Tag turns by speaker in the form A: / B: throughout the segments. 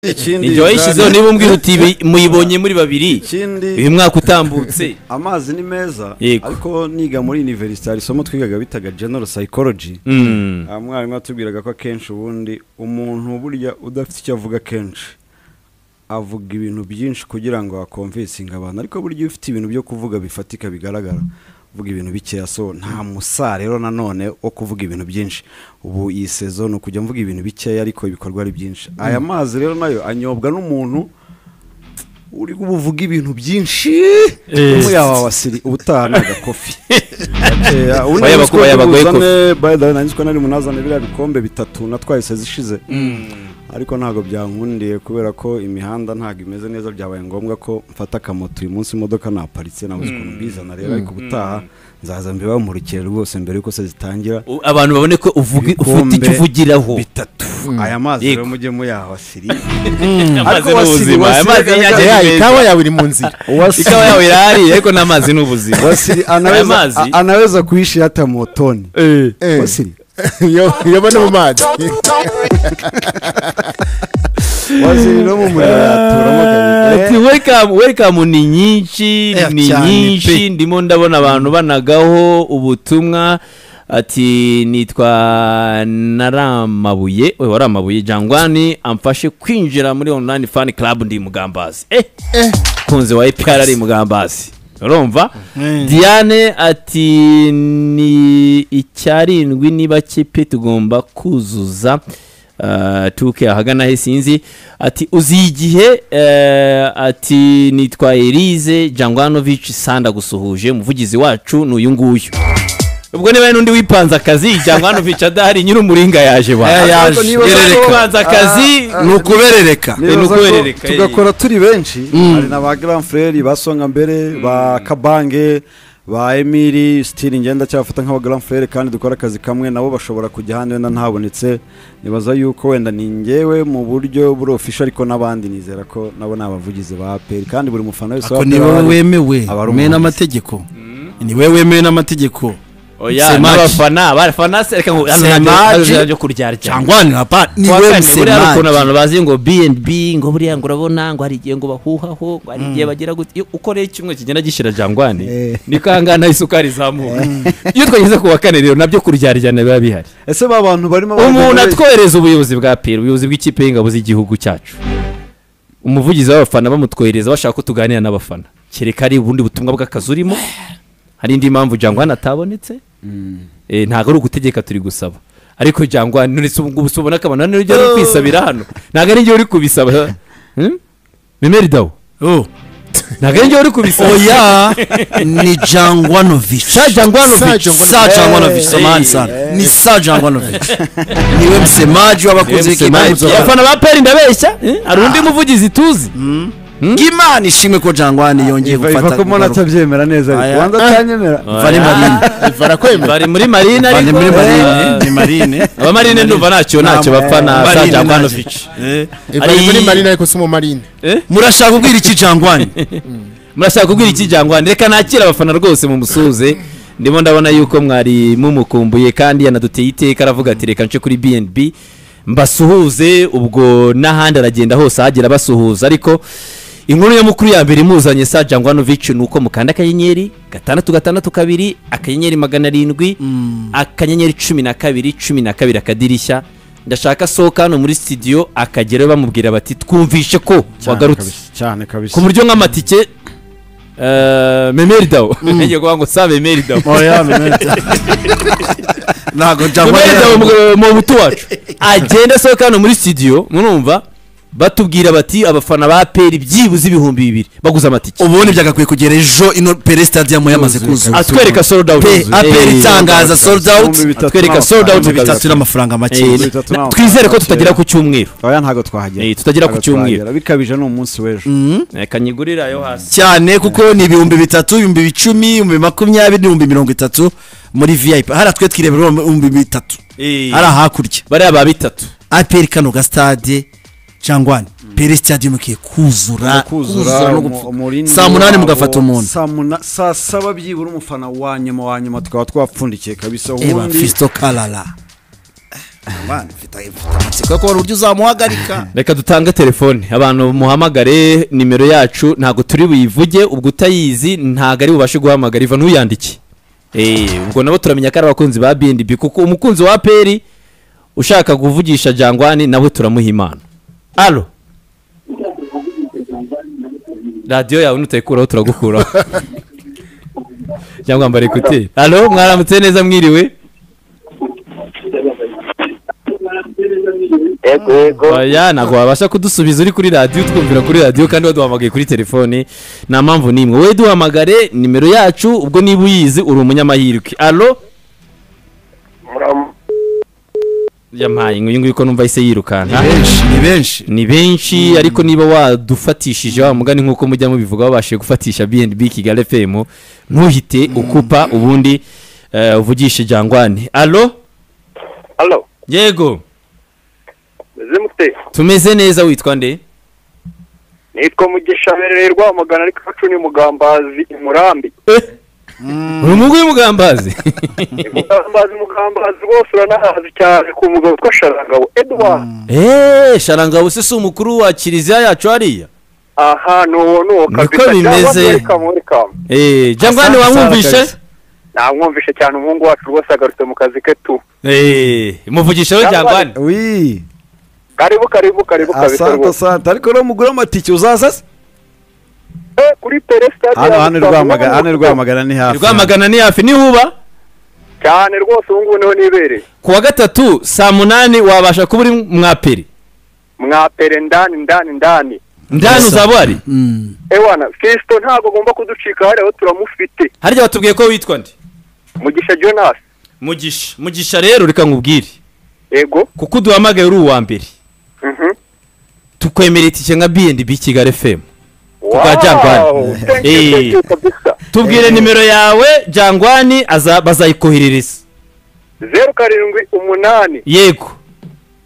A: Ikindi
B: Ninjye wayishyizeho, niba umbwira uti muyibonye muri babiri
A: ikindi
B: uyu mwaka utambutse.
A: Amazi ni meza.
B: Yego.
A: Ariko niga muri university hari isomo twigaga bitaga general psychology. Mwarimu yatubwiraga ko akenshi ubundi umuntu burya udafite icyo avuga, kenshi avuga ibintu byinshi kugira ngo aconvincinge abantu, ariko burya iyo ufite ibintu byo kuvuga bifatika bigaragara, uvuga ibintu bikeya. So nta musa rero nanone wo kuvuga ibintu byinshi. Ubu iyi saison ni ukujya mvuga ibintu bikeya ariko ibikorwa ari byinshi. Aya mazi rero nayo anyobwa n'umuntu uri buvuga ibintu byinshi. Yaba wasiri ubutaha ni agakofi gakeya. Ubundi
B: Oya,
A: nzi ko
B: oya, baguhe
A: buzane, by the way, nzi ko nari munazane biriya bikombe bitatu natwaye saison ishize, ariko ntabwo byankundiye kubera ko imihanda ntabwo imeze neza. Byabaye ngombwa ko mfata akamoto uyu munsi, imodoka naparitse, nabuze ukuntu mbizana rero. Ariko ubutaha nzaza mbibamurikire rwose mbere yuko se zitangira.
B: Abantu babone ko uvuga ufite icyo
A: Ibikombe
B: uvugiraho.
A: bitatu. Aya mazi
B: Yego.
A: rero mujye muyaha wasiri.
B: Amazi
A: Ariko
B: ni
A: Wasiri,
B: ubuzima. Aya
A: Wasiri,
B: mazi y'Inyange
A: reka-
B: ni meza.
C: Ikawa yawe iri mu nzira.
A: Wasiri,
B: Ikawa yawe irahari, ariko n'amazi ni ubuzima.
A: Wasiri
B: Aya
A: anaweza,
B: mazi
A: anaweza kuishi hata motoni. Wasiri
C: Yoba no mu mazi.
A: Wasiri no mu muriro yaturamo kabiri.
B: Ati welcome, welcome ni nyinshi. Ni
D: Cyane
B: nyinshi
D: pe.
B: Ndimo ndabona abantu banagaho ubutumwa, ati nitwa Naramabuye, we Waramabuye Jangwani, amfashe kwinjira muri online fan club, ndi Mugambazi. Kunze wa APR ari Mugambazi, urumva? Diane ati ni icyarindwi, niba kipe tugomba kuzuza tuke ahagana he sinzi. Ati uzi igihe ati nitwa Elise Jangwanovic Sanda, gusuhuje umuvugizi wacu ni uyu nguyu. Ubwo niba hari n'undi wipanze akazi Jangwanovic adahari, nyiri umuringa yaje ba.
D: Yaje.
A: Niba
D: Berereka.
B: Wipanze akazi.
D: Ni ukuberereka.
B: Ni
A: Nibaza ko
B: ukuberereka, eh.
A: tugakora turi benshi, hari na ba grand frère ba Songa mbere, ba Kabange, ba Emiri Stili, ngenda cyafata nk'aba grand frère kandi dukora akazi kamwe nabo, bashobora kujya ahandi wenda ntabonetse. Nibaza yuko wenda ni ngewe mu buryo buri official, ariko n'abandi nizera ko nabo ni abavugizi ba APR, kandi buri mufana wese wa
D: Ako ni
A: APR
D: wowe
A: ahari,
D: wemewe
A: aba ari
D: wemewe
A: umuvugizi.
D: n'amategeko, ni wowe wemewe n'amategeko.
B: Oya.
D: Semaji.
B: N'abafana, abafana se reka ngo hano
D: Semaji.
B: ntabyo byo kuryarya.
D: Cyangwa ni hapa ni
B: Kuwa
D: wewe
B: kane, buriya hari ukuntu
D: msemaji.
B: abantu bazi ngo B&B, ngo buriya ngo urabona ngo hari igihe ngo bahuhaho, ngo hari igihe bagira gute. Iyo uko rero icyumweru kigenda gishira Jangwani, niko ahangaha naho isukari izamuka. Iyo twageze ku wa kane rero nabyo kuryaryana biba bihari.
A: Ese ba bantu barimo
B: Umuntu atwohereza ubuyobozi bwa APR, ubuyobozi bw'ikipe y'ingabo z'igihugu cyacu, umuvugizi w'abafana bamutwohereza bashaka ko tuganira n'abafana, kereka ari ubundi butumwa bw'akazi urimo, hari indi mpamvu Jangwani atabonetse. Ntabwo ari ugutegeka, turi gusaba. Ariko Jangwani, none se ubu ngubu si ubona ko abantu hano ujya uri kwisabira hano? Ntabwo ari njye uri kubisaba. Memeri dawo.
D: Oh.
B: Ntabwo ari njye uri kubisaba.
D: Oya, ni Jangwanovic.
B: Sa Jangwanovic.
D: Sa Jangwanovic, samahani sana, ni Sa Jangwanovic, niwe msemaji w'abakunzi b'ikipe.
B: Abafana ba APR, ndabeshya? Hari undi muvugizi tuzi?
D: Imana ishimwe ko Jangwani yongeye
A: Iva
D: gufata
A: ko mbona atabyemera neza, ariko
D: Aya.
A: wanza atanyemera.
D: Vari Marine.
C: Barakwemera.
B: Bari muri marine.
D: Bari
B: Ariko
D: muri marine, ni marine.
B: Abamarine ndumva ntacyo bapfa na Sa
D: Marine.
B: Jangwanovic.
C: Bari muri marine ariko si mu marine.
D: Murashaka kubwira iki Jangwani?
B: Murashaka kubwira iki Jangwani? Reka nakire abafana rwose mumusuhuze. Ndimo ndabona yuko mwari mumukumbuye, kandi yanaduteye iteka, aravuga ati reka nce kuri B&B mbasuhuze. Ubwo n'ahandi aragenda hose ahagera basuhuza. Ariko inkuru nyamukuru ya mbere imuzanye Sa Jangwanovic ni uko mukanda *662 *712 12 akadirishya. Ndashaka asohoka hano muri studio akagerayo bamubwira bati twumvishe ko wagarutse.
A: Kabisa, cyane kabisa.
B: Ku buryo nk'amatike Memeri dawo, ngiye kuvuga ngo sa Memeri dawo.
D: Oya, ntabwo
B: Memeri dawo
D: Jangwani
B: mu butu wacu agenda asohoka hano muri studio, murumva batubwira bati abafana ba APR byibuze 2000 baguze amatike.
D: Ubundi byagakwiye kugera ejo ino Pele Stadium yamaze kuzura.
B: Atwereka sold out.
D: Pe APR itangaza sold out.
A: 3000
B: Atwereka sold out.
A: n'amafaranga.
D: 3000 n'amafaranga make.
B: Twizere ko tutagera ku cyumweru.
A: Oya, ntabwo twahagera.
B: Tutagera ku
A: Ntabwo
B: cyumweru.
A: twahagera. Bikabije ni umunsi w'ejo.
B: Reka nyigurire ayo hasi.
D: Cyane, kuko ni 3000, 10,000, 20,000 n'30,000 muri VIP. Hariya twe twirebera 3000 hariya hakurya.
B: Bariya ba bitatu.
D: APR kano ga stade Jangwani, Pele Stadium ikiye kuzura.
A: Kuzura
D: no gupfa.
A: Umurindi
D: Saa 8
A: wabo,
D: mugafata umuntu.
A: Saa 7 byibura umufana wa nyuma wa nyuma tukaba twapfundikiye kabisa.
D: Eba
A: Ubundi
D: Fisto Kalala. Mwana mfite amatsiko yo kubona uburyo uzamuhagarika.
B: Reka dutange telefone abantu muhamagare, nimero yacu ntabwo turi buyivuge, ubwo utayizi ntabwo ari bubashe guhamagara, iva ntuyandike. Ubwo nabo turamenya ko ari abakunzi ba B&B, kuko umukunzi wa APR ushaka kuvugisha Jangwani nawe turamuha impano. Allo, radiyo yawe nutayikuraho turagukuraho cyangwa wambara ekuteri. Allo, mwaramutse neza, mwiriwe?
E: Yego.
B: Oya, ntabwo wabasha kudusubiza uri kuri radiyo, twumvira kuri radiyo kandi waduhamagaye kuri telefone, nta mpamvu n'imwe. Wowe duhamagare nimero yacu, ubwo niba uyizi uri umunyamahirwe. Allo, yampaye uyu nguyu ko numva ahise yirukanka.
D: Ni benshi,
B: ni benshi, ariko niba wadufatishije wa mugani nk'uko mujya mubivuga, wabashije gufatisha B&B Kigali FM, ntuhite ukupa ubundi uvugishe Jangwani. Allo?
E: Allo.
B: Yego.
E: Mute.
B: Tumeze neza, witwa nde?
E: Nitwa Mugisha Berere Rwamagana, ariko acu ni Mugambazi Murambi.
B: Uri umugu w'Mugambazi?
E: Mugambazi rwose uranahazi cyane ku mugabo witwa Sharangabo Edouard.
B: Sharangabo se si umukuru wa kiliziya yacu hariya?
E: Aha, nuwo kabisa.
B: Niko bimeze. Jangwani wamwumvishe?
E: Namwumvishe cyane, umuhungu wacu rwose agarutse mu kazi ke tu.
B: Muvugishe we Jangwani.
A: Oui.
E: Karibu karibu karibu kabisa.
A: Asante asante. Ariko no mugura amatike uzaza se?
E: Kuri Pere Stade.
A: Hano Rwamagana, hano Rwamagana ni hafi.
B: Rwamagana ni hafi, ni huba?
E: Cyane rwose ubu ngubu niho nibereye.
B: Kuwa gatatu saa 8 wabasha kuba uri mwaperi.
E: Mwapere ndani ndani ndani.
B: Ndani uzaba ari?
E: Ewana, Kristo ntago agomba kuducika, hari aho turamufite.
B: Harya batubwiye ko witwa nde?
E: Mugisha Jonas.
B: Mugisha rero reka nkubwire.
E: Yego.
B: Kuko uduhamagaye uri uwa mbere. Tukwemerera itike nka B&B Kigali FM. Kubwa Jangwani. Tubwire nimero yawe Jangwani bazayikoherereza.
E: 078.
B: Yego.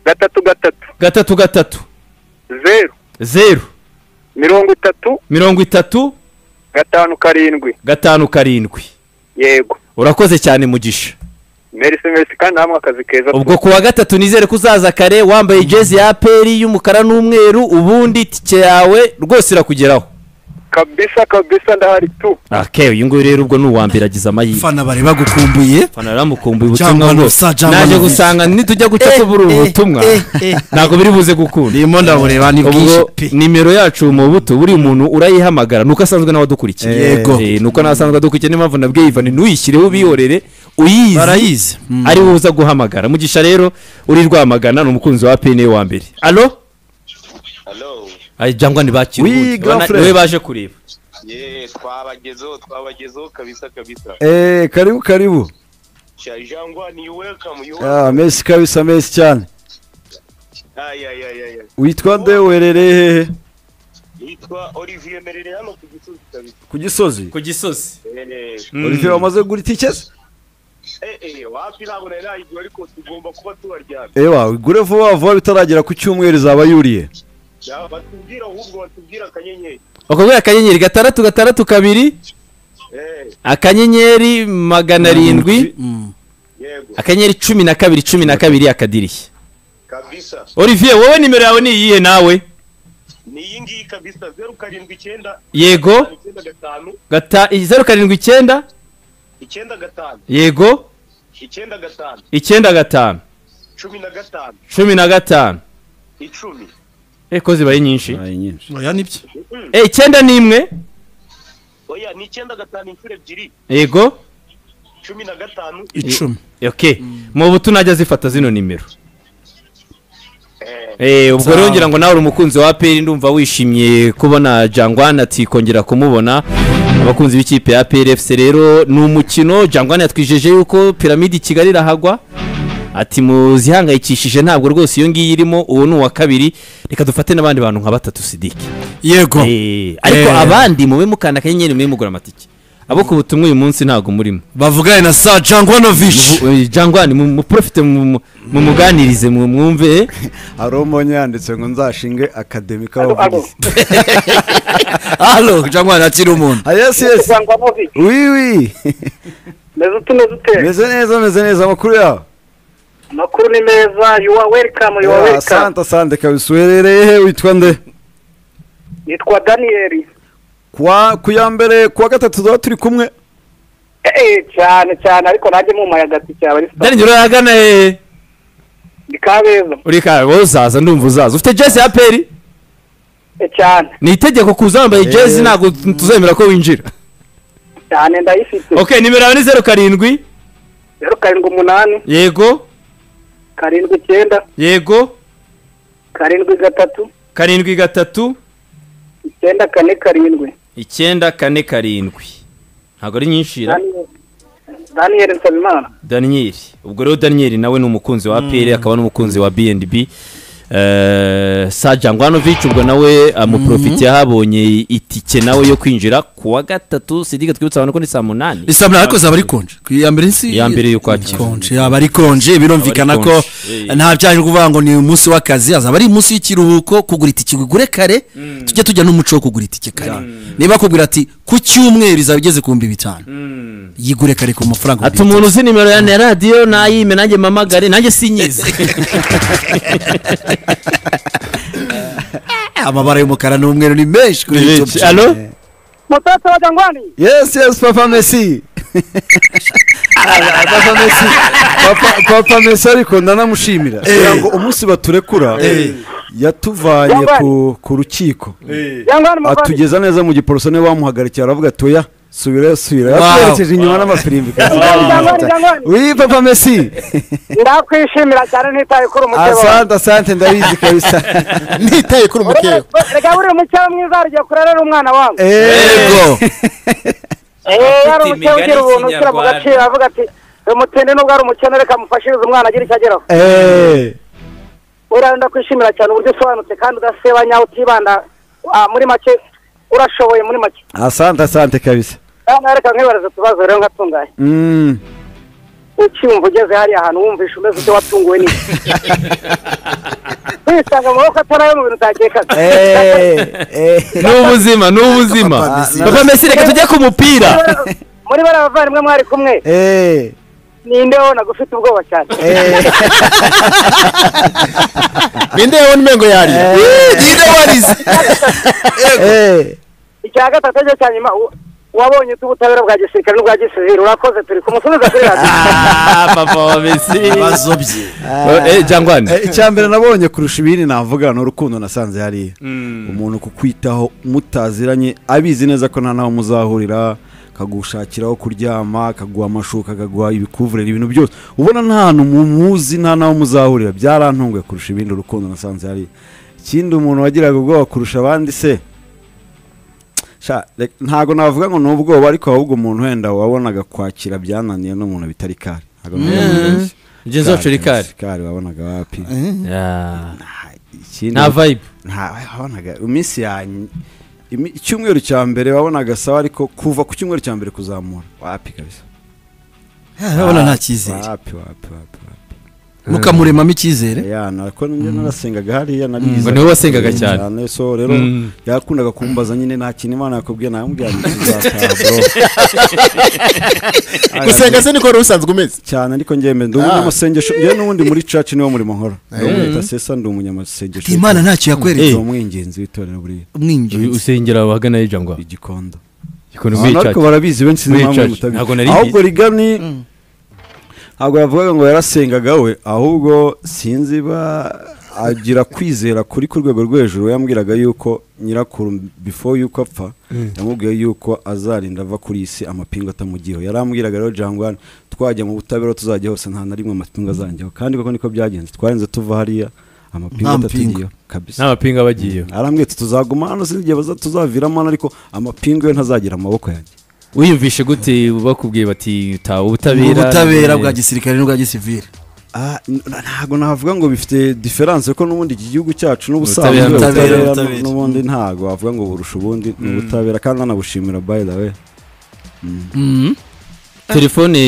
E: 3 3
B: 3 3
E: 0
B: 0
E: 30
B: 30
E: 5 7
B: 5 7.
E: Yego.
B: Urakoze cyane Mugisha.
E: Merci merci, kandi namwe akazi keza.
B: Ubwo kuwa gatatu nizere ko uzaza kare wambaye jezi ya APR y'umukara n'umweru, ubundi tike yawe rwose irakugeraho.
E: Kabisa kabisa ndahari tu.
B: Okay, uyu nguyu rero ubwo ni uwa mbere agize amahirwe.
D: Fana bari bagukumbuye.
B: Fana baramukumbuye ubutumwa bwose. Naje gusanga nitujya guca kubura ubutumwa ntabwo biri buze gukunda.
D: Ndimo ndabureba ni bwinshi pe.
B: Nimero yacu mu buto buri muntu urayihamagara nuko asanzwe nawe adukurikiye.
D: Yego.
B: Nuko nasanzwe adukurikiye, niyo mpamvu nabwiye Ivan ntuyishyireho ubihorere, uyizi.
D: Barayizi.
B: Ari wowe uza guhamagara. Mugisha rero uri Rwamagana ni umukunzi wa PN wa mbere. Allo?
F: Allo.
B: Ay Jangwani bakira ubundi. Niwe baje kureba.
F: Twabagezeho kabisa kabisa.
A: Karibu karibu.
F: Jangwani, you welcome, you welcome.
A: Merci kabisa, merci cyane.
F: Ay.
A: Witwa nde, uherereye hehe?
F: Nitwa Olivier Merere hano ku Gisozi kabisa.
A: Ku Gisozi?
B: Ku Gisozi.
A: Olivier wamaze kugura itike se?
F: Wapi ntabwo nari nayigura, ariko tugomba kuba tubaryamye.
A: Ewa, ugure vuba vuba bitaragera ku cyumweru izaba yuriye.
F: Batubwira ahubwo, batubwira akanyenyeri.
B: Bakubwira akanyenyeri 6 6 2 akanyenyeri 700
F: Yego.
B: Akanyenyeri 12 12 akadirishya.
F: Kabisa.
B: Olivier, wowe nimero yawe ni iyihe nawe?
F: Ni iyi ngiyi kabisa, 079.
B: Yego.
F: 95
B: 079
F: 95.
B: Yego.
F: 95
B: 95
F: 15
B: 15
F: 10.
B: Ko zibaye nyinshi.
D: Oya nibyo.
B: 91.
F: Oya ni 95 inshuro ebyiri.
B: Yego.
F: 15
D: 10.
B: Okay. Mu butu najya zifata zino nimero. Ubwo rero ngira ngo nawe uri umukunzi wa APR, ndumva wishimye kubona Jangwani ati kongera kumubona. Abakunzi b'ikipe ya APR FC rero ni umukino Jangwani yatwijeje yuko Piramide Kigali irahagwa. Ati muzihangayikishije ntabwo rwose iyo ngiyi irimo, uwo ni uwa kabiri. Reka dufate n'abandi bantu nka batatu Sidiki.
D: Yego.
B: Ariko abandi mube mukanda akanyenyeri mube mugura amatike. Abo ku butumwa uyu munsi ntabwo murimo.
D: Bavugane na Sa Jangwanovic.
B: Jangwani mu profite mumuganirize mwumve.
A: Hari umuntu yanditse ngo nzashinge akademi k'abavugizi.
D: Allo Jangwani akiri umuntu.
A: Yes yes. Oui oui.
E: Meze ute?
A: Meze neza, meze neza, amakuru yawe?
E: Amakuru ni meza, you are welcome, you are welcome.
A: Asante asante kabisa. Uherereye he, witwa nde?
E: Nitwa Daniel.
A: Kwa kuya mbere kuwa gatatu tuba turi kumwe.
E: Cyane cyane, ariko nanjye mu mayagati cyaba ari.
B: Daniel uragana he?
E: Ni Kabeza.
B: Uri Kabeza, uzaza ndumva uzaza. Ufite jezi ya APR?
E: Cyane.
B: Ni itegeko kuza wambaye jezi, ntabwo tuzemera ko winjira.
E: Cyane ndayifite.
B: Okay, nimero yawe ni 07
E: 078.
B: Yego.
E: 79.
B: Yego.
E: 73.
B: 73.
E: 947.
B: 947. Ntabwo ari nyinshi ra.
E: Daniel Nsabimana.
B: Daniel. Ubwo rero Daniel nawe ni umukunzi wa APR akaba n'umukunzi wa BNB. Sajangwanovic ubwo nawe amuprofiti yahabonye itike nawe yo kwinjira kuwa gatatu. Sidiga twibutsa abantu ko ni saa 8.
D: Ni saa 8 ariko zaba ari konje. Ku ya mbere si
B: ya mbere y'ukwakira.
D: Konje yaba ari konje, birumvikana ko nta byaje kuvuga ngo ni umunsi w'akazi, azaba ari umunsi w'ikiruhuko. Kugura itike ugure kare, tujye tujya n'umuco wo kugura itike kare. Niba kubwira ati ku cyumweru izaba igeze ku 5000, yigure kare ku mafaranga.
B: Ati umuntu uzi nimero ya radio nayime nanjye mamagare nanjye sinyize.
D: Amabara y'umukara n'umweru ni menshi kuri YouTube.
B: Allo?
E: Mtoto wa Jangwani.
A: Yes yes, Papa Messi. Papa Messi. Papa Messi ariko ndanamushimira kugira ngo umunsi baturekura yatuvanye ku rukiko atugeza neza mu giporoso, niwe bamuhagarikiye aravuga ati oya subira subira, yatwerekeje inyuma n'amafirimbi. Oui Papa Messi,
E: ndakwishimira cyane ntitaye kuri umukeba.
A: Asante asante, ndabizi kabisa.
C: Ntitaye kuri umukeba.
E: Reka buri umukeba mwiza arya kurarera umwana wangu.
D: Yego.
E: Yari umukeba ugira ubuntu ushyira mu gaciro, avuga ati umutende nubwo ari umukene reka mufashirize umwana agira icyo ageraho. Uriya ndakwishimira cyane uburyo usobanutse kandi udasebanya, utibanda, muri make urashoboye muri make.
A: Asante asante kabisa.
E: Reka nkwibarize utubazo rero nkatungaye. Ucyumva ugeze hariya ahantu wumvisha umeze ute, watunguwe n'iki? Wisanga mu maboko atari ayo mu bintu utakekaga.
B: Ni ubuzima, ni ubuzima. Papa Messi reka tujye ku mupira.
E: Muri bariya bavandimwe mwari kumwe, ninde wabonaga ufite ubwoba cyane?
C: Ninde yabona umengo yarira?
D: Ninde warize?
E: Icya gatatu cyo cya nyuma, wabonye ubutabera bwa gisirikare n'ubwa gisivili, urakoze turi kumusubiza kuri radio.
B: Papa wa Messi
D: bazobye.
B: Jangwani,
A: icya mbere nabonye kurusha ibindi navuga ni urukundo nasanze hariya. Umuntu kukwitaho mutaziranye, abizi neza ko nta naho muzahurira, kagushakiraho kuryama, akaguha amashuka, akaguha ibikuvureri, ibintu byose ubona nta hantu muzi, nta naho muzahurira. Byarantunguye kurusha ibindi urukundo nasanze hariya. Ikindi umuntu wagiraga ubwoba kurusha abandi se, ntago navuga ngo nubwoba, ariko ahubwo umuntu wenda wabonaga kwakira byananiye n'umuntu bitari kare.
B: Mugenzi wacu Rikari
A: kare wabonaga wapi?
B: Nta vibe,
A: nta wabonaga iminsi yanyu. Icyumweru cya mbere wabonaga sawa, ariko kuva ku cyumweru cya mbere kuzamura wapi kabisa.
D: Urabona nta cyizere.
A: Wapi wapi wapi.
D: Mukamuremamo icyizere.
A: Ya nako njye narasengaga hariya nabize.
B: Ngo niwe wasengaga cyane.
A: So rero yakundaga kumbaza nyine nta kintu Imana yakubwiye, namubwira nti tuzataha bro.
C: Gusenga se niko rusanzwe umeze
A: cyane, ariko njye ndi umunyamasengesho. Njye n'ubundi muri church niwo murimo nkora. Ndi umutasesa, ndi umunyamasengesho.
D: Imana ntacyo yakweretse.
A: Umwingenzi w'itorero buriya.
D: Umwingenzi.
B: Usengera abagana y'ijangwa.
A: Igikondo.
B: Igikondo muri church.
A: Ariko barabizi benshi nimwe mutabizi. Ahubwo rigani ntabwo yavugaga ngo yarasengaga we, ahubwo sinzi ba agira kwizera kuri ku rwego rwo hejuru. Yambwiraga yuko nyirakuru before yuko apfa yamubwiye yuko azarinda ava kuri isi amapingu atamugiyeho. Yarambwiraga rero Jangwani, twajya mu butabera tuzajya hose nta na rimwe amapingu azanjyaho, kandi koko niko byagenze. Twarenze tuva hariya amapingu atatugiyeho kabisa,
B: nta mapingu abagiyeho.
A: Arambwiye ati tuzaguma hano sinzi igihe tuzaviramo hano, ariko amapingu yo ntazagira amaboko yanjye.
B: Wiyumvishe gute bakubwiye bati ta ubutabera,
D: ubutabera bwa gisirikare n'ubwa gisivile?
A: Ntago navuga ngo bifite difference, ko n'ubundi iki gihugu cyacu n'ubusanzwe ubutabera n'ubundi ntago wavuga ngo burusha ubundi ni ubutabera, kandi nanabushimira by the way.
B: Telefone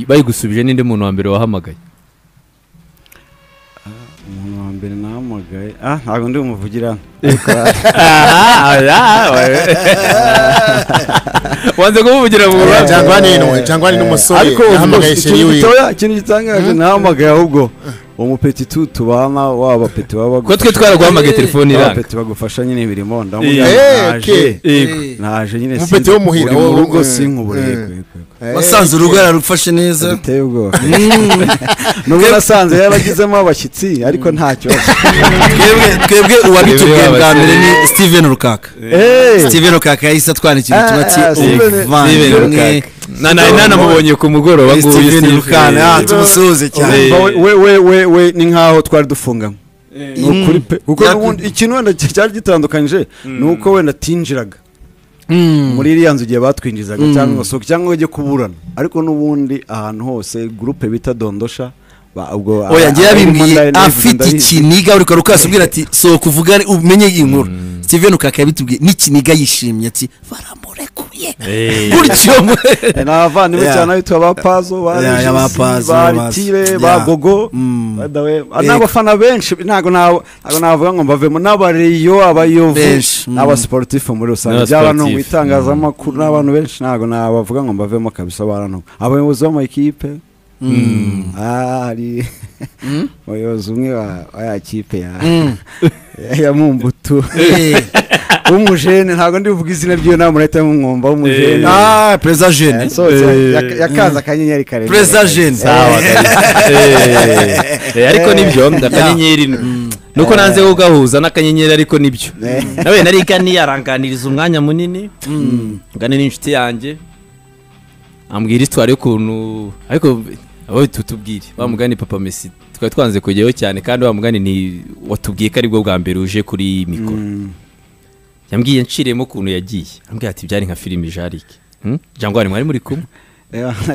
B: bayigusubije ninde muntu wa mbere wahamagaye?
A: mbere nahamagaye ntabwo ndi umuvugira
B: wanze kumuvugira mu ruhame.
C: Jangwani n'umusore yahamagaye sheri wiwe.
A: Ikintu gitangaje nahamagaye ahubwo uwo mupeti tubana waba peti baba
B: ko twe twaraguhamagaye telefone iranga
A: peti bagufasha nyine imirimo ndamubwira naje nyine
C: mupeti wo muhira
A: wo rugo sinkubure
D: wasanze urugo yararufashe neza
A: biteye ubwoba nubwo nasanze yaragizemo abashyitsi ariko ntacyo.
D: Twebwe uwabitubwiye bwa mbere ni Steven Rukaka. Steven Rukaka yahise atwandikira ubutumwa ati
B: Steven Rukaka nanamubonye ku mugoroba nguyu
D: Steven Rukaka tumusuhuze cyane.
A: We ni nkaho twari dufunganywe ni ukuri pe, kuko n'ubundi ikintu wenda cyari gitandukanyije ni uko wenda tinjiraga muri iriya nzu igihe batwinjizaga cyangwa ngo sohoke cyangwa ujye kuburana, ariko n'ubundi ahantu hose gurupe bita dondosha
D: oya ngiye yabimbwiye afite ikiniga uri karukasi ubwira ati sohoka uvuga umenye iyi nkuru. Steven Rukaka yabitubwiye n'ikiniga yishimye ati baramurekuye gutyo.
A: Ni abavandimwe cyane abitwa ba Pazo ba Ritire ba Gogo n'abafana benshi ntabwo navuga ngo mbavemo n'abareyo abayovu n'abasportifu muri rusange byaba no mu itangazamakuru n'abantu benshi ntabwo nabavuga ngo mbavemo kabisa barantu abayobozi b'amakipe. Hari umuyobozi umwe wa ya kipe ya Mumbutu w'umujene ntabwo ndivuga izina ry'iyo nama murahita mumwumva w'umujene
D: Perezida Jeune
A: yakanze akanyenyeri karemera
D: Perezida Jeune
B: sawa ariko nibyo akanyenyeri nuko nanze kugahuza n'akanyenyeri ariko nibyo nawe nari yaranganiriza umwanya munini ngane n'inshuti yanjye ambwira histoire y'ukuntu ariko abo tutubwire wa mugani Papa Messi twari twanze kujyayo cyane kandi wa mugani ni watubwiye ko aribwo bwa mbere uje kuri mikoro yambwiye nciremo ukuntu yagiye ambwiye ati byari nka filime Jarike Jangwani mwari muri kumwe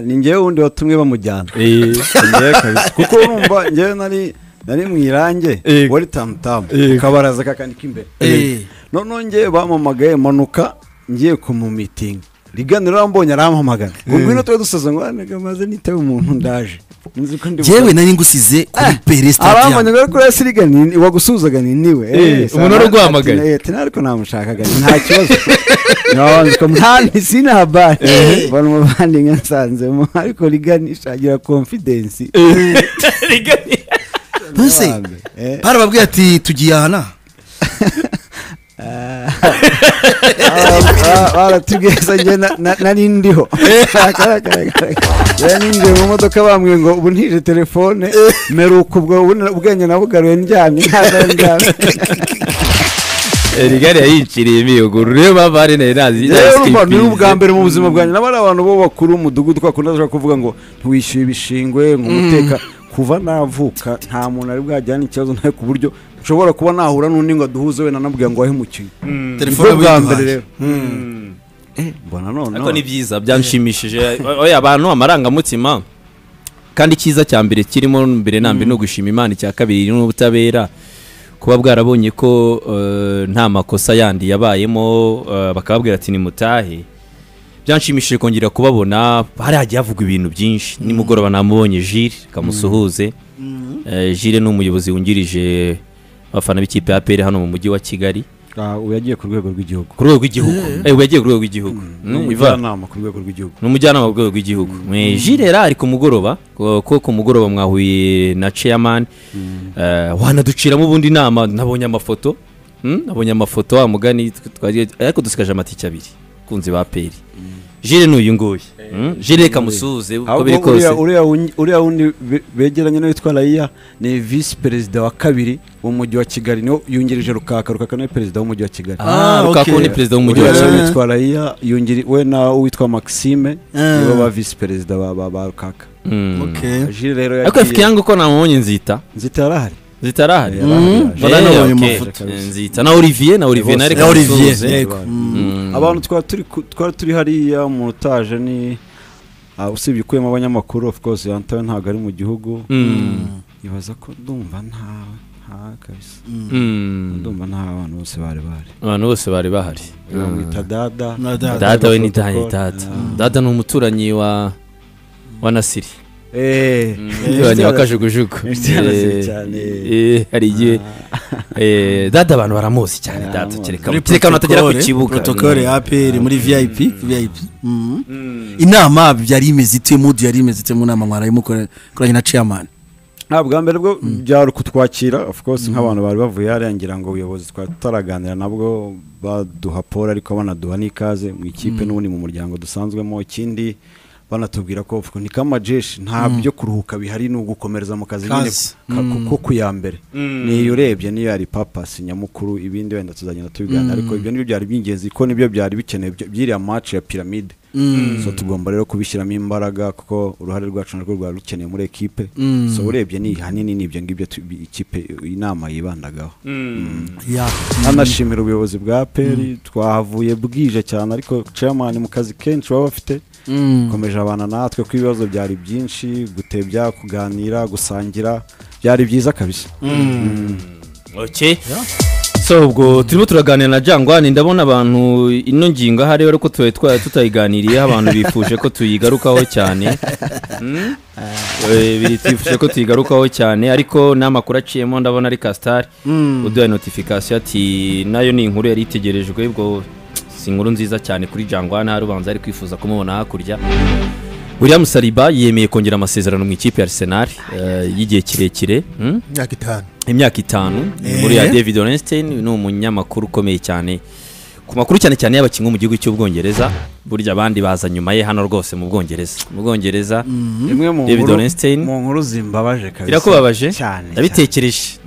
A: ni njyewe wundi watumwe bamujyana njyewe kabisa kuko urumva njyewe nari mu irange wari tamutamu kabaraza kakandika imbere noneho njyewe bampamagaye manuka ngiye kumumitinga riganiro rambonye arampamagara ngo ngwino twe dusoza ngo nega maze nitabe umuntu ndaje
D: jewe nari ngusize kuri Pere Stadium
A: arambonye ngo kuri Sirigani wagusuhuzaga ni niwe
B: umuntu wari uguhamagaye
A: ati ariko namushakaga nta kibazo nabanze ko nta sina habari mbona umuvandimwe nsanzemo ariko rigani shagira confidence
B: rigani
D: ntuse barababwiye ati tugiye aha
A: baratubwiye njye nari ndiho ninjiye mu modoka bambwiye ngo ubu ntije telefone meruka ubwo ubwenge nabugaruye ndyamye ndyamye
B: rigari yayiciriye imiyogoro niyo mpamvu hari nari nazi
A: ni ubwa mbere mu buzima bwanjye n'abari abantu bo bakuru umudugudu twakunda kuvuga ngo ntiwishyuye ibishingwe ngo umuteka kuva navuka nta muntu ari bwajyane ikibazo nawe ku buryo nshobora kuba nahura n'undi ngo aduhuze wenda anamubwira ngo wahemukiye
D: telefone
A: bwa mbere rero mbona none
B: ariko ni byiza byanshimishije oya abantu amarangamutima kandi icyiza cya mbere kirimo mbere na mbere no gushima Imana icya kabiri n'ubutabera kuba bwarabonye ko nta makosa yandi yabayemo bakababwira ati nimutahe byanshimishije kongera kubabona hari hagiye havugwa ibintu byinshi nimugoroba namubonye Jules kamusuhuze Jules ni umuyobozi wungirije abafana b'ikipe ya APR hano mu mujyi wa Kigali
A: ubu yagiye ku rwego rw'igihugu
B: ku rwego rw'igihugu ubu yagiye ku rwego rw'igihugu
A: ni umujyanama ku rwego rw'igihugu
B: ni umujyanama ku rwego rw'igihugu Jules rero ari ku mugoroba ko ku mugoroba mwahuye na chairman wanaduciramo ubundi inama nabonye amafoto nabonye amafoto wa mugani ariko dusigaje amatike abiri kunzi ba APR Jules ni uyu nguyu Jules reka musuhuze uko biri kose
A: uriya wundi begeranye n'uwitwa Raia ni visi perezida wa kabiri w'umujyi wa Kigali niwe yungirije Rukaka Rukaka niwe perezida w'umujyi wa Kigali
B: Rukaka ni perezida w'umujyi wa Kigali
A: witwa Raia yungiri we na uwitwa Maxime nibo ba visi perezida ba Rukaka
D: okay
A: Jules rero
B: ariko afite yangu ko namubonye Nzita
A: Nzita yarahari
B: Nzita arahari Nzita na Olivier na Olivier na
D: reka Olivier
A: abantu twari turi hariya mu utaje ni usibye ukuyemo abanyamakuru of course Antoine ntabwo ari mu gihugu ibaza ko ndumva nta kabisa ndumva nta abantu bose bari bahari
B: abantu bose bari bahari
A: bamwita dada
B: dada we ni dada dada ni umuturanyi wa Nasiri Umuturanyi wa Kajugujugu. Hari igihe dada abantu baramuzi cyane dada kereka batagera ku kibuga.
D: Protocole ya APR muri VIP. Inama byari imeze ite, mood yari imeze ite mu nama mwarayimukoranye na chairman?
A: Ntabwo mbere bwo byari kutwakira of course nk'abantu bari bavuye hariya, ngira ngo ubuyobozi twari tutaraganira nabwo baduha pole ariko banaduha n'ikaze mu ikipe n'ubundi mu muryango dusanzwemo. Ikindi banatubwira ko ni kamajeshi nta byo kuruhuka bihari, ni ugukomereza mu kazi nyine kuko ku ya mbere niyo urebye niyo yari purpose nyamukuru, ibindi wenda tuzagenda tubiganira, ariko ibyo nibyo byari by'ingenzi ko nibyo byari bikenewe by'iriya match ya Pyramide. So tugomba rero kubishyiramo imbaraga kuko uruhare rwacu narwo rwari rukeneye muri ekipe. So urebye ni hanini nibyo ngibyo ikipe inama yibandagaho. Anashimira ubuyobozi bwa APR, twahavuye bwije cyane ariko chairman mu kazi kenshi baba bafite komeje abana natwe ko ibibazo byari byinshi, gutebya, kuganira, gusangira byari byiza kabisa.
B: Okay. So ubwo turimo turaganira na Jangwani, ndabona abantu ino ngingo ahari ariko tubaye tutayiganiriye, abantu bifuje ko tuyigarukaho cyane. Bifuje ko tuyigarukaho cyane ariko n'amakuru aciyemo ndabona ari Castar uduha notification ati nayo ni inkuru yari itegerejwe, ubwo si inkuru nziza cyane kuri Jangwani, hari ubanza ari kwifuza kumubona hakurya. William Saliba yemeye kongera amasezerano mu ikipe ya Arsenal y'igihe kirekire, imyaka 5. Muri ya David Ornstein ni umunyamakuru ukomeye cyane ku makuru cyane cyane y'abakinnyi mu gihugu cy'Ubwongereza, burya abandi baza nyuma ye hano rwose mu Bwongereza. Mu Bwongereza David Ornstein
A: mu nkuru zimbabaje kabisa.
B: Birakubabaje?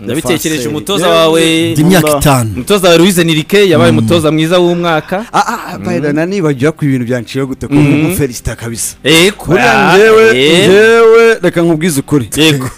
B: Ndabitekereje umutoza wawe
D: imyaka 5,
B: umutoza wawe Luis Enrique yabaye umutoza mwiza w'umwaka.
A: By nanibagiwe ku ibintu byanciye gute ko umufelicita kabisa. Njyewe reka nkubwize ukuri.
B: Yego.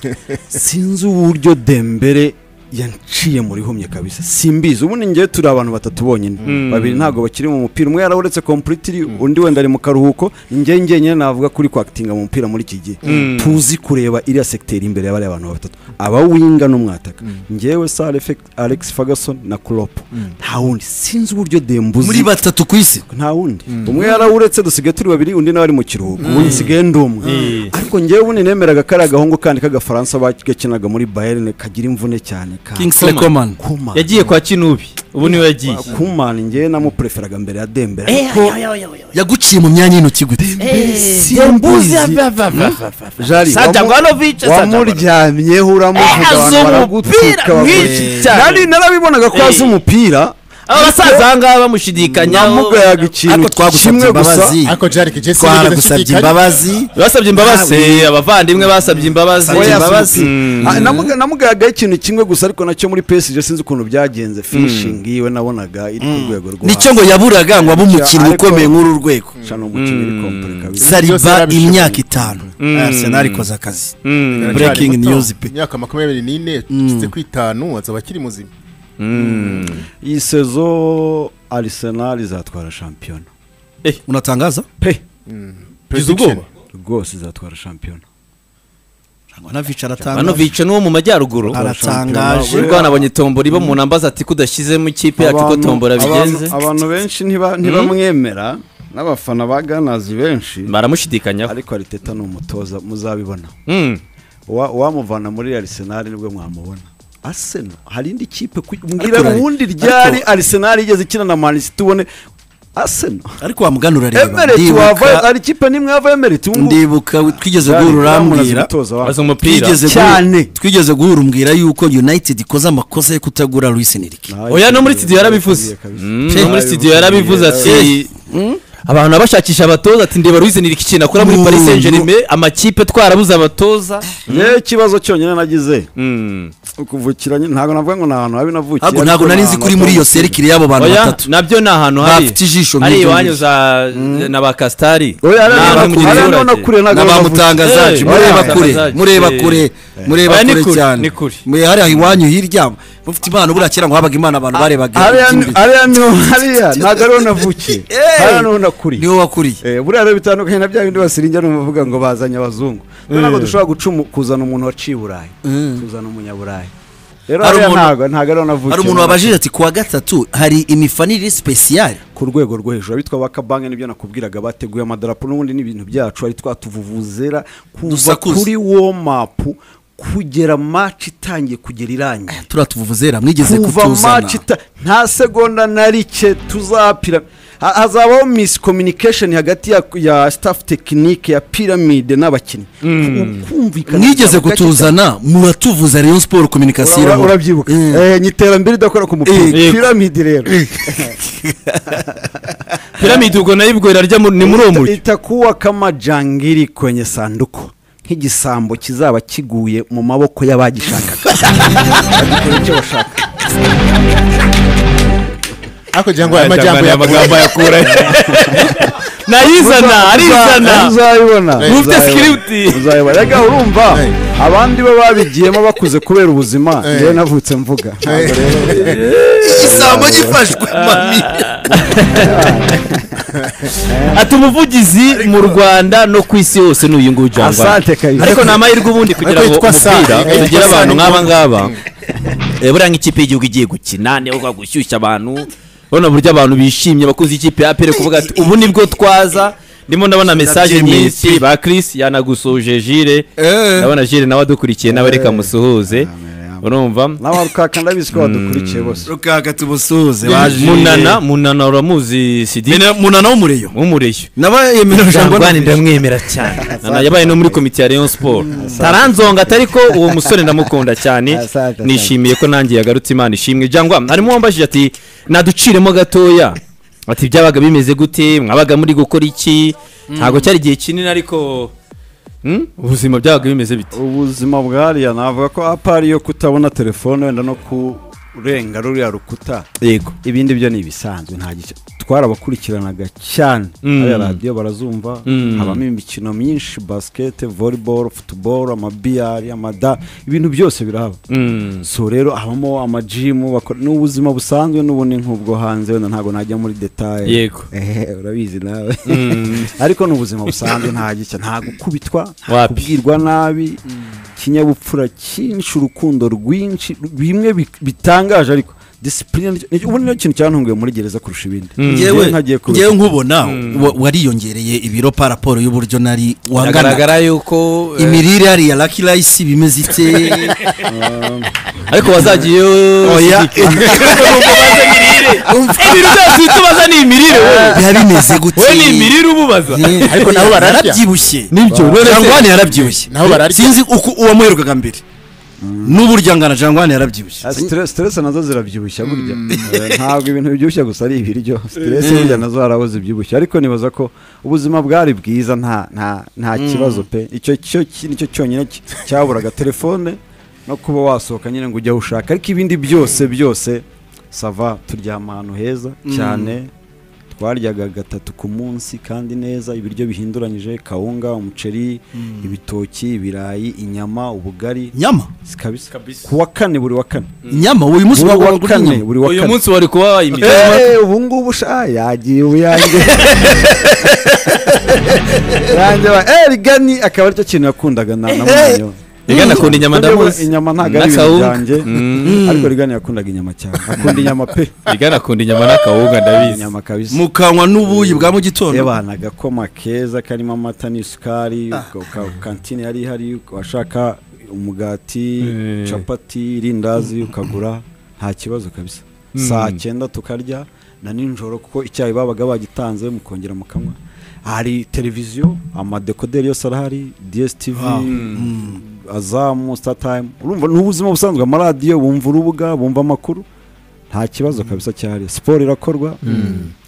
A: Sinzi uburyo Dembele yanciye muri humye kabisa, simbizi. Ubundi ngiye turi abantu batatu bonyine, babiri ntago bakiri mu mupira, umwe yarawuretse completely, undi wenda ari mu karuhuko. Ngiye ngenyine navuga kuri kwactinga mu mupira muri iki gihe tuzi kureba iriya secteur imbere y'abari abantu batatu, aba winga n'umwataka, ngewe Sir Alex Ferguson na Klopp, nta wundi. Sinzi uburyo Dembuzi
D: muri batatu ku isi
A: nta wundi, umwe yarawuretse dusigaye turi babiri, undi nawe ari mu kiruhuko, ubundi nsigaye ndi umwe. Ariko ngewe ubundi nemeraga kari agahungu kandi k'agafaransa bagakinaga muri Bayern kagira imvune cyane,
D: Kingsley Coman
B: yagiye kwa Kinubi, ubu niwe yagiye.
A: Coman ngewe namupreferaga mbere ya Dembele, ariko
D: yaguciye mu myanya y'intoki gute?
A: Simbuzi wamuryamyeho uramuvuga abantu baragutuka, nari narabibonaga ko azi umupira.
B: Abasaza ngaha bamushidikanyaho,
A: namugayaga ikintu kimwe gusa.
C: Ariko Jarek Jesse
D: twaragusabye imbabazi,
B: basabye imbabazi, abavandimwe basabye imbabazi.
A: Namugayaga ikintu kimwe gusa ariko nacyo muri PSG sinzi ukuntu byagenze, finishing yiwe nabonaga iri ku rwego rwo
D: nicyo ngo yaburaga ngo abe umukinnyi ukomeye nk'uru rwego. Saliba imyaka 5 Arsenal ikoze akazi. Breaking news pe,
C: imyaka 24 tugize ku 5 azaba akiri muzima.
A: Iyi saison Arsenal izatwara shampiyona.
D: Unatangaza?
A: Pe.
B: Ubwoba
A: rwose izatwara shampiyona.
D: Jangwanovic aratangaje.
B: Jangwanovic n'uwo mu majyaruguru
D: aratangaje.
B: Ubwo nabonye tombora ibo mu nambaza ati kudashyizemo ikipe yacu ko tombora bigenze.
A: Abantu benshi ntibamwemera n'abafana ba Gunners benshi
B: baramushidikanyaho,
A: ariko Arteta ni umutoza muzabibona. Wamuvana muri Arsenal nibwo mwamubona. Arsenal hari indi kipe mbwira ubundi ryari Arsenal igeze ikina na Man City ubone Arsenal,
D: ariko wamuganura reba
A: ndibuka ari kipe nimwe yava Emirates.
D: Ndibuka twigeze guhura urambwira
A: cyane,
D: twigeze guhura umbwira yuko United ikoze amakosa yo kutagura Luis Enrique.
B: Oya no muri studio yarabivuze, no muri studio yarabivuze ati abantu abashakisha abatoza ati ndeba Luis Enrique ikintu akora muri Paris Saint-Germain, amakipe twarabuze abatoza.
A: Yewe ikibazo cyonyine nagize ukuvukiranye ntago navuga ngo nahantu habi navukiye,
D: ntago nari nzi kuri muri iyo serikire yabo bantu batatu,
B: nabyo ni ahantu hari
D: bafite ijisho
B: ari iwanyu za na ba Kastari
D: na ba Mutangazaji, mureba kure mureba kure mureba kure cyane muri hari iwanyu hirya mufite impano buriya kera ngo habaga imana abantu barebaga
A: hariya hariya ntago ariho navukiye, hariya niho nakuriye,
D: niho wakuriye.
A: Buriya rero bitandukanye na bya bindi basirinja n'umuvuga ngo bazanye abazungu, ntabwo dushobora kuzana umuntu waciye Burayi, tuzana umunyaburayi. Rero ntago ntago navukiye.
D: Hari umuntu wabajije ati kuwa gatatu hari imifanire special
A: ku rwego rwo hejuru abitwa bakabange nibyo nakubwiraga bateguye amadarapo n'ubundi n'ibintu byacu ari twatuvuvuzera kuva kuri warm up kugera match itangiye kugera irangiye.
D: Turatuvuvuzera mwigeze kutuzana
A: nta segonda na rike tuzapira. Hazabaho miscommunication hagati ya staff technique ya Pyramide n'abakinnyi. Kumvikana
D: mwigeze kutuzana muratuvuza Rayon Sport communication
A: urabyibuka nyiterambere idakora ku mupira Pyramide rero
B: Pyramide ubwo nayo ibwo irarya ni muri uwo mujyi
A: itakuwa kama jangiri kwenye sanduku nk'igisambo kizaba kiguye mu maboko y'abagishakaga bagikora icyo bashaka.
C: Ako jangwa amajambo
B: amagambo yakura nayizana arizana
A: uzayibona
B: ufite script
A: uzayibona. Rega urumva abandi bo babigiyemo bakuze kubera ubuzima ngewe navutse mvuga
D: igisambo gifashwe mami.
B: Ati umuvugizi mu Rwanda no ku isi hose n'uyu nguyu Jangwa. Ariko ni amahirwe ubundi kugira ngo umupira tugire abantu nk'aba ngaba. Buriya nk'ikipe y'igihugu igiye gukina niyo gushyushya abantu urabona uburyo abantu bishimye bakunze ikipe ya APR kuvuga ati ubu nibwo twaza. Ndimo ndabona message nyinshi ba Chris yanagusuje Jire ndabona Jire nawe adukurikiye nawe reka musuhuze urumva
A: nawe Rukaka ndabizi ko badukurikiye bose.
D: Rukaka tumusuhuze baje
B: Munana uramuzi Sidi
D: Munana w'umureyo naba yemera
B: Jangwani ndamwemera cyane. Yabaye no muri komite ya Rayon Sport taranzonga atari ko uwo musore ndamukunda cyane nishimiye ko nanjye yagarutse. Imana ishimwe. Jangwa harimo wambajije ati naduciremo gatoya ati byabaga bimeze gute mwabaga muri gukora iki ntago cyari igihe kinini ariko ubuzima byabaga bimeze bite?
A: Ubuzima bwariya navuga ko apari yo kutabona telefone wenda no kurenga ruriya rukuta
B: yego
A: ibindi byo ni ibisanzwe nta gice twarabakurikiranaga cyane. Ari radio barazumva habamo imikino myinshi basket, volleyball, football, amabiyari, amada ibintu byose birahaba. So rero habamo amagym n'ubuzima busanzwe n'ubundi nk'ubwo hanze wenda ntago najya muri detail
B: yego
A: urabizi nawe ariko n'ubuzima busanzwe nta gice nta gukubitwa nta kubwirwa nabi kinyabupfura cyinshi urukundo rwinshi bimwe bitangaje ariko discipline ubundi niyo kintu cyantunguye muri gereza kurusha ibindi.
D: Ngewe nkubona wariyongereye ibiro pa raporo y'uburyo nari wangana
B: garagara yuko
D: imirire yari ya Lucky Rice bimeze ite
B: ariko wazagiye
D: oya
B: ibintu byose tubaza ni imirire
D: biba bimeze gute
B: we ni imirire ububaza
C: ariko nabo
D: barabyibushye
B: nibyo
D: Jangwani yarabyibushye
C: nabo bararya
D: sinzi uko uwamuherukaga mbere n'uburyo angana Jangwani yarabyibushye.
A: Stress nazo zirabyibushya burya ntabwo ibintu bibyibushya gusa ari ibiryo stress burya nazo haraboze ibyibushya ariko nibaza ko ubuzima bwari bwiza nta nta nta kibazo pe icyo cyo nicyo cyonyine cyaburaga telefone no kuba wasohoka nyine ngo ujye ushaka ariko ibindi byose byose sava turyama ahantu heza cyane twaryaga gatatu ku munsi kandi neza ibiryo bihinduranyije kawunga umuceri ibitoki ibirayi inyama ubugari
D: nyama
A: kabisa kuwa kane buri wa kane
D: inyama uyu munsi
A: wa kane buri wa
B: uyu
A: kane
B: munsi wari kuba wayimira
A: ubu ngubu sha yagiye uyange yange Rigani akaba aricyo kintu yakundaga na namunyo
B: Rigani akunda inyama ndamuzi
A: inyama ntago ari ibintu byanjye ariko Rigani yakundaga inyama cyane akunda inyama pe
B: Rigani akunda inyama n'akawunga ndabizi
A: inyama kabisa
D: mukanywa n'ubuyi bwa mu gitondo
A: yabana agakoma keza karimo amata n'isukari kantine yari ihari washaka umugati capati irindazi ukagura nta kibazo kabisa saa 9 tukarya na nijoro kuko icyayi babaga bagitanze mukongera mukanywa. Hari televiziyo amadekoderi yose arahari DSTV Azamu Star Time urumva n'ubuzima busanzwe amaradiyo bumva urubuga bumva amakuru nta kibazo kabisa cyari siporo irakorwa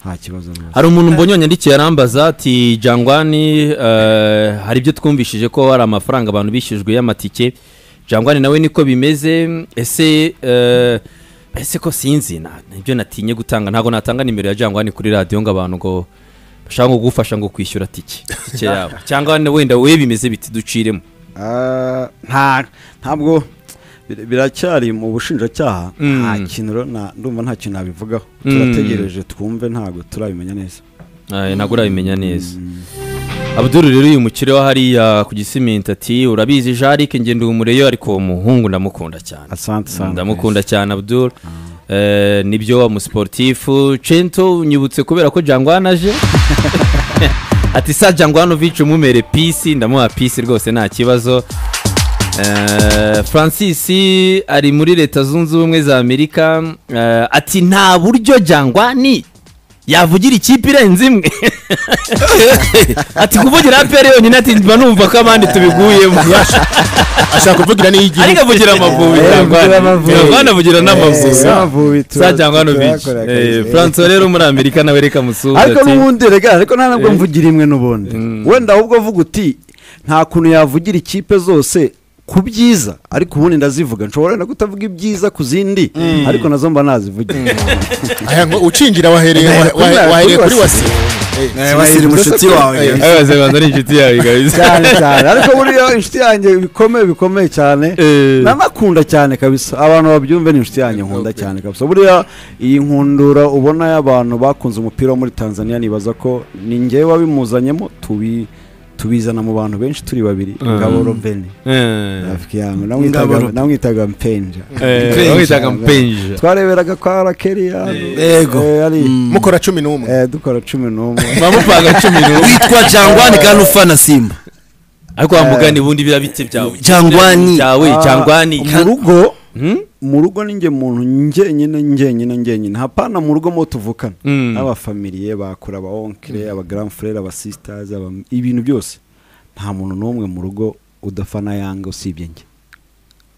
A: nta kibazo.
B: Hari umuntu mbonye wanyandikiye arambaza ati Jangwani hari ibyo twumvishije ko hari amafaranga abantu bishyujwe y'amatike Jangwani nawe niko bimeze ese ese ko sinzi nibyo natinye gutanga ntago natanga nimero ya Jangwani kuri radio ngo abantu ngo bashaka ngo gufasha ngo kwishyura tike yabo cyangwa wenda we bimeze biti duciremo.
A: Ntabwo biracyari mu bushinjacyaha nta kintu ndumva nta kintu nabivugaho turategereje twumve ntago turabimenya neza.
B: Ntago urabimenya neza. Abdul rero uyu mukire wa hariya ku Gisimenti ati urabizi Jarike ngende umureyo ariko uwo muhungu ndamukunda cyane.
A: Asante sana.
B: Ndamukunda cyane Abdul. Nibyo wa musportifu Cento nyibutse kubera ko Jangwani aje. Ati sa Jangwanovic umumere peace, ndamuha peace rwose nta kibazo. Francis ari muri Leta Zunze Ubumwe za Amerika, ati nta buryo Jangwani yavugira ikipe irenze imwe. Ati kuvugira APR yonyine ati mba numva ko abandi tubiguyemo.
C: Ashaka kuvugira n'igihugu.
B: Ariko avugira Amavubi Jangwani avugira n'Amavubi. Sa Jangwanovic. Francis rero muri Amerika nawe reka musuhuze.
A: Ariko n'ubundi rega ariko nta nabwo mvugira imwe n'ubundi. Wenda ahubwo avuga uti nta kuntu yavugira ikipe zose ku byiza, ariko ubundi ndazivuga nshobora no kutavuga ibyiza ku zindi ariko nazo mba nazivugira.
C: Aya ngo ucinjira wahereye kuri wasi.
D: Wasiri mushuti wawe.
B: Abaze banza ari inshuti yawe guys.
A: Cyane cyane ariko buriya inshuti yanjye bikomeye cyane. Nanakunda cyane kabisa. Abantu babyumve ni inshuti yanjye nkunda cyane kabisa. Buriya iyi nkundura ubona y'abantu bakunze umupira wo muri Tanzania nibaza ko ni njyewe wabimuzanyemo tubizana mu bantu benshi turi babiri. Ngabo Robeni rafiki yangu namwitaga Mpenja.
B: Namwitaga Mpenja.
A: Twareberaga kwa Rakeri
D: yego
C: mukora 11
A: dukora 11
B: bamupanga 11
D: witwa Jangwani kandi ufana Simba.
B: Ariko wamugani bundi birabitse byawe
D: Jangwani
B: cyawe Jangwani
A: mu rugo mu rugo ninjye muntu njyenyine hapana mu rugo mo tuvukana abafamiliye bakura aba oncle aba grand frère aba sisters ibintu byose nta muntu n'umwe mu rugo udafana Yanga usibye njye.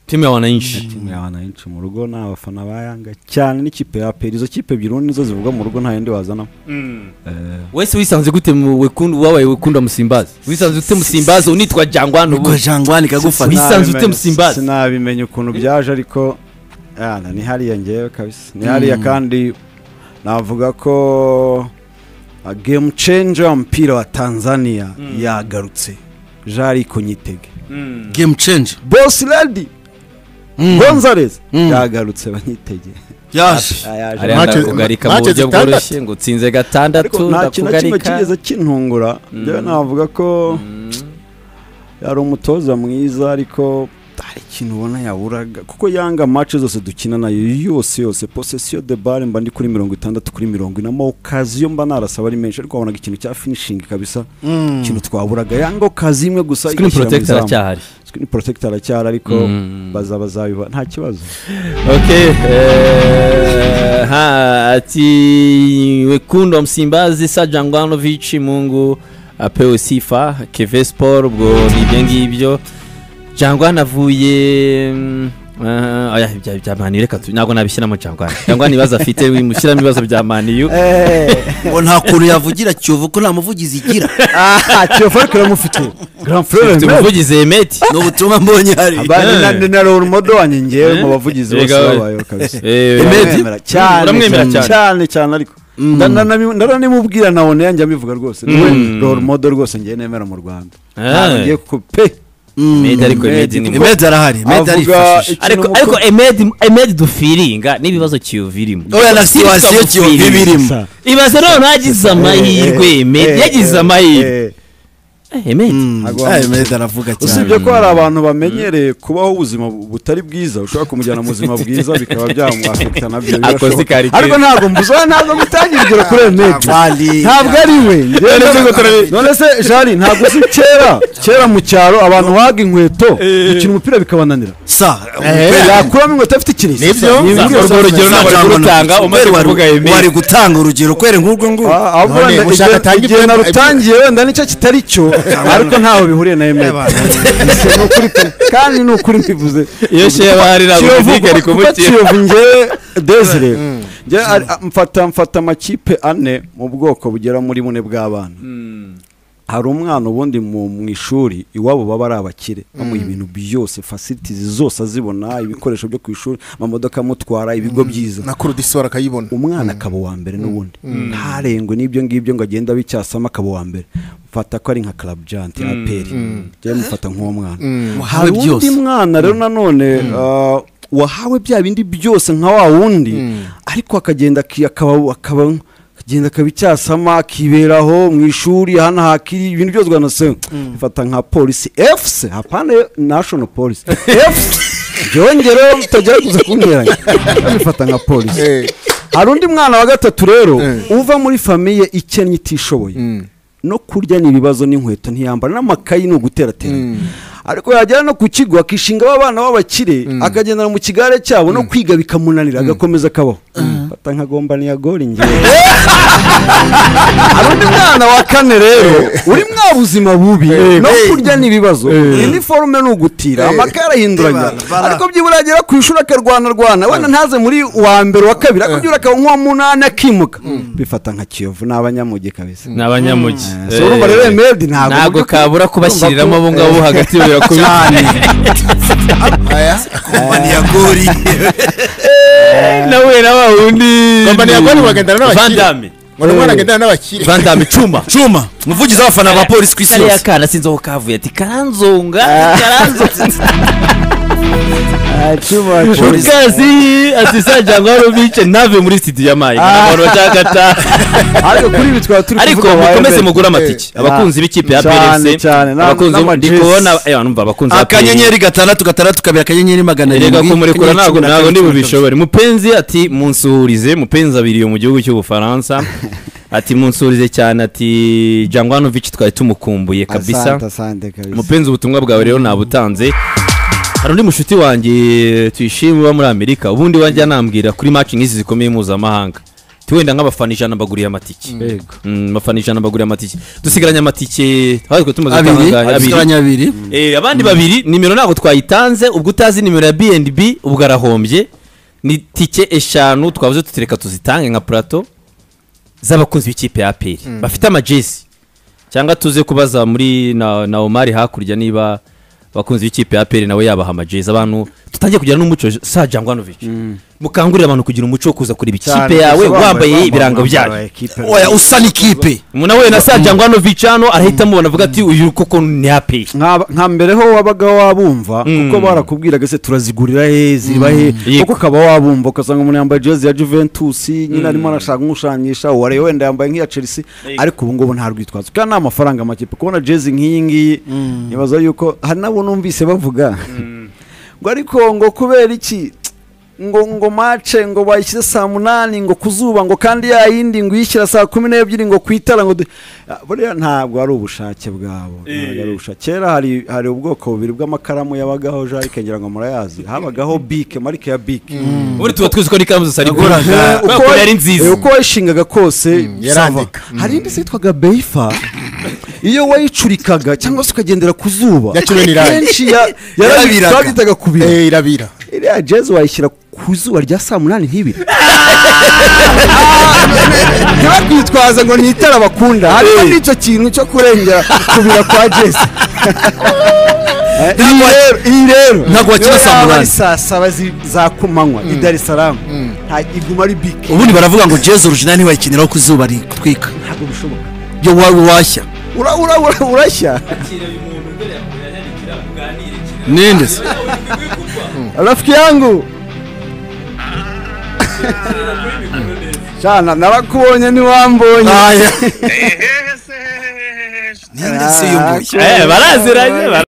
B: Timu ya wananchi.
A: Timu ya wananchi mu rugo na abafana ba Yanga cyane n'ikipe ya APR. Izo kipe ebyiri nizo zivuga mu rugo nta yindi wazanamo.
B: Wese wisanze gute mu wekundu wabaye wekunda Musimbazi? Wisanze ute Musimbazi unitwa Jangwani ubu?
D: Jangwani kagufata.
B: Wisanze ute Musimbazi?
A: Sinabimenye ukuntu byaje ariko ni hariya ngewe kabisa. Ni hariya kandi navuga ko game changer mpira wa Tanzania yagarutse. Jariko Nyitege.
D: Game changer.
A: Boss Lady Gonzalez yagarutse banyitege.
D: Yaje.
B: Ndakugarika mu buryo bworoshye ngo utsinze gatandatu
A: ndakugarika. Kigeze kintungura. Njyewe navuga ko yari umutoza mwiza ariko hari ikintu ubona yaburaga kuko Yanga match zose dukina nayo yose possession de balle mba ndi kuri 60-40 na occasion mba narasaba ari menshi ariko wabonaga ikintu cya finishing kabisa ikintu twaburaga Yanga occasion imwe gusa.
B: Screen protector aracyahari.
A: Screen protector aracyahari ariko bazabiba nta kibazo.
B: Okay ati wekundu Msimbazi sa Jangwanovic Mungu apewe sifa Keve Sport ubwo nibyo ngibyo. Jangwani avuye aya bya Mani reka ntabwo nabishyiramo Jangwani. Jangwani ibibazo afite wimushyiramo ibibazo bya Mani yu.
D: Ngo nta kuntu yavugira Kiyovu ko nta muvugizi igira.
A: Kiyovu ariko iramufite. Grand frère
B: umuvugizi Emeti.
D: Ni ubutumwa mbonye hari.
A: Abandi na role model wanjye ngewe mu bavugizi bose babayeho kabisa.
B: Emeti
A: cyane cyane cyane ariko ndaranimubwira nabone yanjye abivuga rwose. Niwe role model rwose ngewe nemera mu Rwanda. Ngiye ku pe
B: Emedi ariko Emedi ni
D: Emedi arahari. Emedi arifashije.
B: Ariko Emedi dufiringa n'ibibazo Kiyovu irimo.
D: Oya na situation Kiyovu birimo.
B: Ibaze none yagize amahirwe Emedi yagize amahirwe.
D: Emedi aravuga cyane.
A: Usibye ko hari abantu bamenyereye kubaho ubuzima butari bwiza ushobora kumujyana mu buzima bwiza bikaba byamwafekta nabyo. Ariko ntabwo mbuza ntabwo mutangira urugero kuri Emedi. Ntabwo ari we. None se Jari ntabwo si kera mu cyaro abantu baga inkweto gukina umupira bikabananira.
D: Sa
A: yakuramo inkweto afite ikirezi.
C: Nibyo.
B: Urwo rugero ntabwo ari kurutanga umaze kuvuga Emedi.
D: Wari gutanga urugero kwere nk'urwo ngurwo.
A: Igihe narutangiye wenda nicyo kitari cyo. Ariko ntaho bihuriye na Emedi. Kandi ni ukuri mbivuze.
B: Iyo sheba hari ntabwo ari kumukira.
A: Kiyovu ngewe Desire mfata amakipe ane mu bwoko bugera muri bune bw'abana. Hari umwana ubundi mu ishuri iwabo baba ari abakire bamuha ibintu byose facilities zose azibona ibikoresho byo ku ishuri amamodoka amutwara ibigo byiza
C: na kurudisora akayibona
A: umwana akaba uwa mbere n'ubundi ntarengwe n'ibyo ngibyo ngo agenda abicyasamo akaba uwa mbere mfata ko ari nka Club Giant ya APR njye mufata nk'uwo mwana. Hari undi mwana rero nanone wahawe bya bindi byose nka wa wundi ariko akagenda akaba Genda akabicyasama akiberaho mu ishuri hano hakiri ibintu byose rwanda ifata nka polisi FC hapana national police FC byongere mutagera kuza kunteranya bifata nka polisi. Hari undi mwana wa gatatu rero uva muri famiye ikennye itishoboye, no kurya ni ibibazo n'inkweto ntiyambara n'amakayi ni uguterateranya, ariko yagera no ku kigo akishinga abana b'abakire akagendera mu kigare cyabo no kwiga bikamunanira agakomeza akabaho. Fata nka gomba niyagora ngewe. Hari undi mwana wa kane rero uri mwa buzima bubi no kurya ni ibibazo, iniforume ni ugutira, amakaye arahinduranya, ariko byibura yagera ku ishuri akarwana rwana wenda ntaze muri uwa mbere wa kabiri, ariko byibura akaba nk'uwa munani akimuka. Bifata nka Kiyovu n'abanyamugi kabisa.
B: N'abanyamugi.
A: So urumva rero Emerald
B: ntabwo kabura kubashyiriramo abo ngabo hagati
D: cyane. Kompani ya gori
B: nawe na wundi
C: kompani ya gori bagendana n'abakire. Ngo mwana agendana n'abakire.
B: Vandame Cuma
D: Cuma umuvugizi w'abafana ba polisi ku isi yose.
B: Kariya kana sinzi aho kavuye ati karanzonga karanzonga.
A: Cuma
B: Kazi ati Jangwanovic nave muri studio ya Mayi abantu bacakata.
A: Ariko kuri ibi twaba turi
B: kuvuga ariko mukomeze mugura amatike abakunzi b'ikipe ya PRC, abakunzi ndikubona numva abakunzi ba
D: akanyenyeri 6 6 2 akanyenyeri 700.
B: Rega kumurekura ntabwo ndi bubishobore. Mupenzi ati munsuhurize, Mupenzi abiriye mu gihugu cy'Ubufaransa ati munsuhurize cyane ati Jangwanovic twari tumukumbuye kabisa. Mupenzi ubutumwa bwawe rero nabutanze. Hari undi mushuti wanjye tuyishime uba muri Amerika, ubundi wajya nambwira kuri match nk'izi zikomeye mpuzamahanga wenda nk'abafana 100 mbaguriye amatike. Abafana 100 mbaguriye amatike, dusigaranye amatike twari tumaze gutanga
D: abiri.
B: Abandi babiri nimero ntabwo twayitanze, ubwo utazi nimero ya B&B ubwo arahombye. Ni tike 5 twavuze tutireka tuzitange nka plateau z'abakunzi b'ikipe ya APR bafite amajezi, cyangwa tuze kubaza muri na Omar hakurya niba abakunzi b'ikipe ya APR nawe yabaha amajezi. Abantu tutangiye kugira n'umuco sa Jangwanovic, mukangurira abantu kugira umuco wo kuza kureba ikipe yawe wambaye ibirango byayo.
D: Oya usa n'ikipe.
B: Umuntu we na sa Jangwanovic hano arahita amubona avuga ati uyu koko ni APR.
A: Nka mbere ho wabaga wabumva kuko barakubwiraga se turazigurira he ziba he, kuko ukaba wabumva ugasanga umuntu yambaye jezi ya Juventus nyine arimo arashaka nkushanyisha uware wenda yambaye nk'iya Chelsea, ariko ubu ngubu nta rwitwazo kandi nta mafaranga make. Kubona jezi nk'iyi ngiyi nibaza yuko hari nabo numvise bavuga ngo ariko ngo kubera iki ngo mace ngo bayishyize saa 8 ngo kuzuba ngo kandi ya yindi ngo uyishyira saa 12 ngo kwitara ngo buriya ntabwo ari ubushake bwabo, ntabwo ari ubushake. Kera hari ubwoko bubiri bw'amakaramu yabagaho Jacques ngira ngo murayazi, habagaho Bic, marike ya Bic.
B: Ubundi tuba twizi ko ari ikaramu zose ariko yari nziza
A: uko wayishingaga kose yarandika. Hari indi yitwaga Beifa, iyo wayicurikaga cyangwa se ukagendera ku zuba kenshi yarabiraga kubira
C: irabira.
A: Iriya jezi wayishyira ku zuba rya saa 8 ntibire. Ntibakwitwaza ngo ni itara bakunda, harimo n'icyo kintu cyo kurengera kubira kwa jezi. Iyi rero
D: ntabwo wakina saa 8
A: saa 7 za kumanywa i Dar es Salaam nta iguma ari bike.
D: Ubundi baravuga ngo jezi original ntiwayikiniraho ku zuba ritwika,
A: ntabwo bishoboka.
D: Yo wawe washya
A: urashya.
D: Ninde se
A: rafiki yangu Chana narakubonye ntiwambonye.
D: Ninde se uyu nguyu?
B: Baraziranye.